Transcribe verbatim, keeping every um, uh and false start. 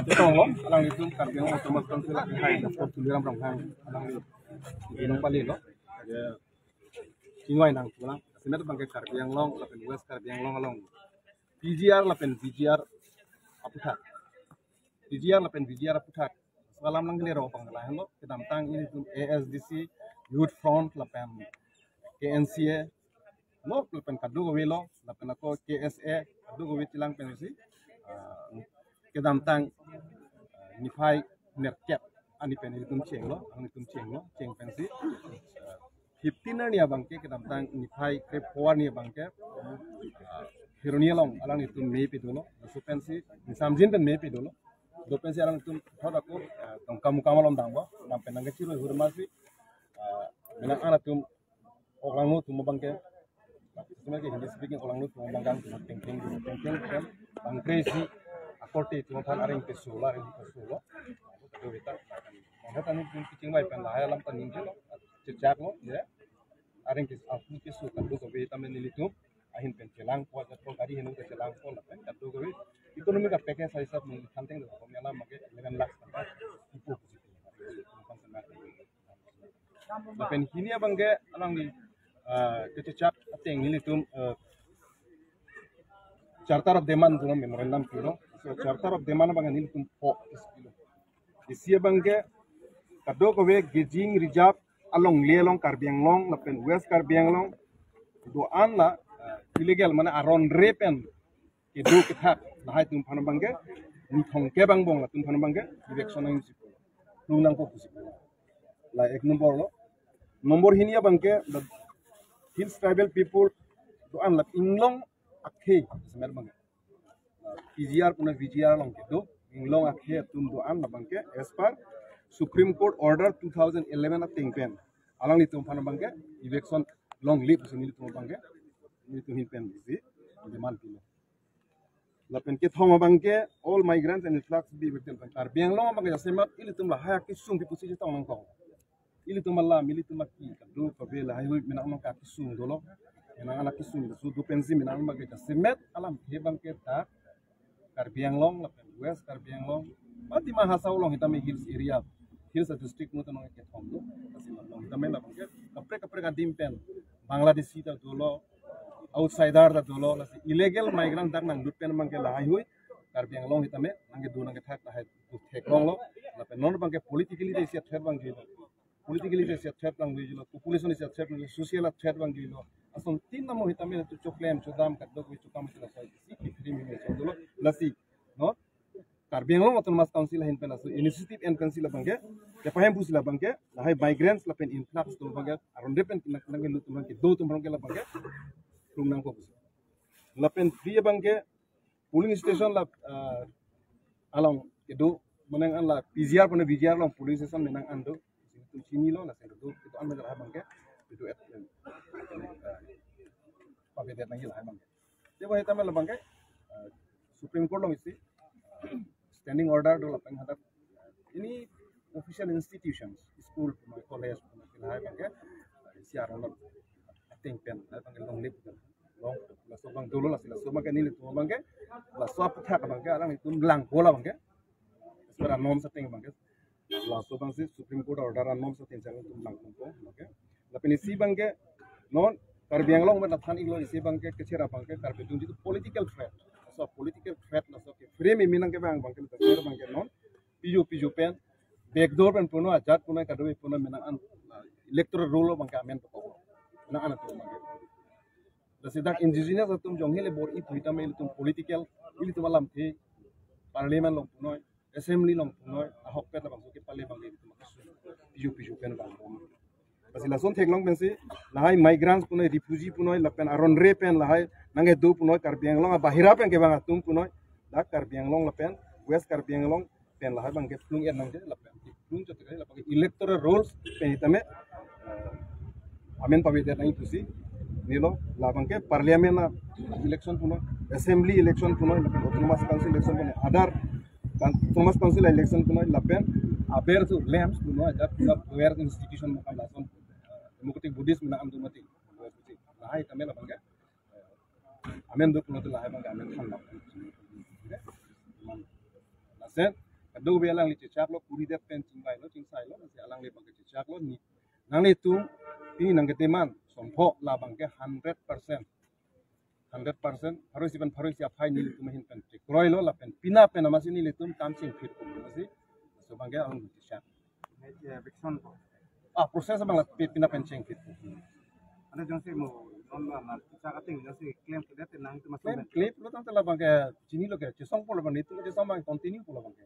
Ito lo, alanglitum Karbi Anglong Autonomous Council akhai Doctor Tuliram Ronghang alangli inong pali lo. Ada chingvai nangpulang. Semet abangke Karbi Anglong lapen West Karbi Anglong along P G R lapen V G R aputhak. P G R lapen V G R aputhak. Salam lang kele ro bang lahenlo. Kedamtang ilitum A S D C, Youth Front lapen K N C A, no, lapen kadokave lo, lapen ako K S A, kadokave chelang pensi, ah, kedamtang, ah, niphai nerkep arni pen ilitum chenglo, alanglitum chenglo, cheng pensi, ah, fifteen arni abangke kedamtang niphai krepo arni abangke, ah, Kheroni along alanglitum me pidolo, laso pensi, ingsamjin pen me pidolo, do pensi alanglitum thot ako, ah, Dongkamukam along dampo, dam pen nangkechiroi hur marsi, ah, menang an atum oklangno atum abangke, semet ke Hindi speaking oklangno atum abangke tengteng tengteng kan bangkre si akorte atum aphan areng keso lo, areng keso lo. Itu kita. Maka tani pun kechingvai pen lahai alam tani ke lo, chechak lo, ya. Areng kes aku keso kan do kave tame nelitum ahin pen chelangpo, ajat ko gari henu ke chelangpo lapen kadokave. Ekonomi ka package sa hisab neli thanteng do kami alam make eleven lakhs tangka ipo. Lapen hini abangke alangli, ah, kechechak ateng nelitum, ah, Charter of Demand atum memorandum pilo. So Charter of Demand abangke nelitum po isi pilo. Isi abangke kadokave grazing reserve alongle along Karbi Anglong lapen West Karbi Anglong do-an la, ah, illegal mane aron re pen kedo kethak lahai atum aphan abangke, ni thongkep angbong latum aphan abangke eviction nangji pu, lung nangpo pusi pu. La ek number lo. Number hini abangke the Hills Tribal People do-an la Inglong akhei semet abangke, P G R puna V G R along kedo Inglong akhei atum do-an la abangke as per Supreme Court order two thousand eleven ateng pen alanglitum aphan abangke eviction longle pusi nelitum abangke, nelitum ahin pen isi demand pilo. Lapen kethom abangke all migrants and influx be evicted. Karbi Anglong abangke jasemet ilitum lahai akesung pi pusi chetong nangkok. Ilitum alam, ilitum aki, kadokave lahai hui menang nangka akesung dolo. Menang an akesung dolo, so do pensi menang abangke jasemet alamthe abangke ta Karbi Anglong lapen West Karbi Anglong, ba Dima Hasao along hitame hills area, hills district mo tonong kethom do. Lasi along hitame la abangke kaprek kaprek adim pen Bangladeshi ta dolo, outsider ta dolo, lasi illegal migrant dak nanglut pen abangke lahai hui Karbi Anglong hitame nangkedo nangkethak lahai do theklonglo. Lapen non abangke politically ta isi a-threat abang juilo. Politically ta isi a-threat abang juilo. Population isi a-threat abang juilo. Social a-threat abang juilo. Asontin amo hitame tu choklem chodam kadokave chokam sila sai isi kithri mi me dolo. Lasi, no? Karbi Anglong Autonomous Council ahin pen laso initiative en pensi la abangke, ya pahem pusi la abangke, lahai migrants lapen influx atum abangke, aron re pen kinak nang lut atum abangke, do atum abangke la abangke, lung nangpo pusi. Lapen three abangke, polling station la, ah, along kedo, menang an la P G R puna V G R along polling station menang an do, itum chinilo, lasi do, kedo-an abangke, kedo et, ah, pavedet nangji lahai abangke. Dia bahai tama la abangke, ah, Supreme Court along isi, ah, standing order do lapen hadak, ah, ini official institutions, school puna, college puna, lahai abangke, ah, isi aron lo, ateng pen, lahai abangke longle pu, long, laso abang dolo lasi, laso abangke nelitum abangke, laso aputhak abangke, alanglitum langpo la abangke, as per norms ateng abangke, laso abangsi Supreme Court order anorms ateng chang atum langpo, okay. Lapen isi abangke non Karbi Anglong pen nathan iklo isi abangke kecherap abangke Karbi atum jitu political threat. Laso political threat laso ke frame menang ke abang abangke kecherap abangke non piju piju pen backdoor pen punoi, ajat punoi, kadokave punoi menang an, ah, electoral roll abangke amen pokok. Menang an atum abangke. Lasi dak indigenous atum jong hele bor-i pu hitame ilitum political, ilitum alamthe, parliament along punoi, assembly along punoi, ahokpet labangso kepale abang ilitum akesung piju piju pen vangbom. Lasi lason theklong pensi, lahai migrants punoi, refugee punoi, lapen aron re pen lahai nangkedo punoi, Karbi Anglong abahira pen kevang atum punoi, dak Karbi Anglong lapen West Karbi Anglong pen lahai abangke plung-et nangji, lapen plung chot ke, lapen electoral rolls pen hitame, eh, amen pavedet nangji pusi, nilo, la abangke parliament a-election punoi, assembly election punoi, lapen autonomous council election punoi, other kan-, autonomous council election punoi, lapen aber tu lamps punoi, ajat puna power institution mukam lason, eh, democratic bodies menang an do mati, lahai tame la abangke, eh, amen do pulote lahai abangke amen than lo. Okay? Sen, kadokave alangli chechaklo, kuri det pen chingvailo, chingsailo, lasi alangli abangke chechaklo, ni, nanglitum, pini nangketeman, Songpho labangke hundred percent. Hundred percent, pharo isi pen pharo isi aphai nelitum ahin pen chekroilo, lapen pina pen amatsi nelitum kam chingphit ko, lasi, laso abangke alangli chechak. Next eviction ko. Ah, process abang la pi-, pina pen chingphit ko. Ane jongsi mo, non na, na, chechak ating jongsi claim kedet nangtum Claim, atum. Claim lo tangte labangke chinilo ke, chesongpo labang, nelitum chesong abang continue po labangke.